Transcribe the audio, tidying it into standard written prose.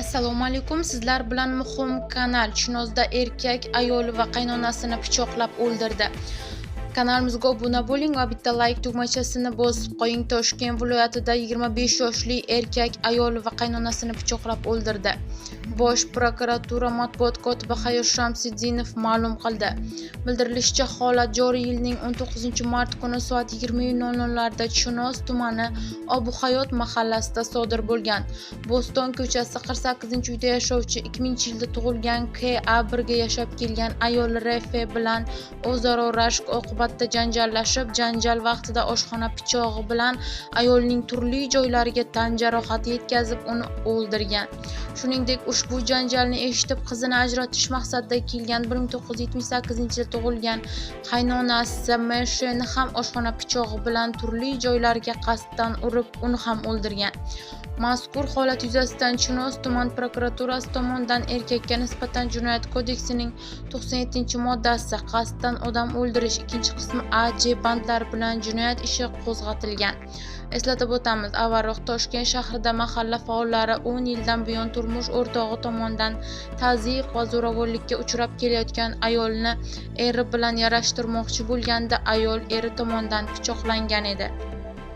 Assalomu alaykum. Sizlar bilan muhim kanal. Chinozda erkak ayoli va qaynonasini pichoqlab o'ldirdi. Kanalimizga obuna bo'ling va bitta layk tugmachasini bosib qo'ying. Toshkent viloyatida 25 yoshli erkak ayoli va qaynonasini pichoqlab o'ldirdi. Bosh prokuratura matbuot kotibi Hayot Shamsiddinov ma'lum qildi. Bildirilishicha, holat joriy yilning 19-mart kuni soat 20:00 larda Chinoz tumani Obuhayot mahallasida sodir bo'lgan. Bo'ston ko'chasi 48-uyda yashovchi 2000-yilda tug'ilgan K.A. birga yashab kelgan ayol R.F. bilan o'zaro rashk oqibatida janjallashib, janjal vaqtida oshxona pichog'i bilan ayolning turli joylariga tan jarohati yetkazib, uni o'ldirgan. Shuningdek, ushbu janjalni eshitib, qizini ajratish maqsadida kelgan 1978-yilda tug'ilgan qaynonasi M.Sh.ni ham oshxona pichog'i bilan turli joylariga qasddan urib, uni ham o'ldirgan. Mazkur holat yuzasidan Chinoz tuman prokuraturasi tomonidan erkakka nisbatan Jinoyat kodeksining 97-moddasi qasddan odam o'ldirish 2-qismi A, J bandlari bilan jinoyat ishi qo'zg'atilgan. Eslatib o'tamiz, avvalroq Toshkent shahrida mahalla faollari 10 yildan buyon turmush o'rtog'i tomonidan tazyiq va zo'ravonlikka uchrab kelayotgan ayolni eri bilan yarashtirmoqchi bo'lganda ayol eri tomonidan pichoqlangan edi.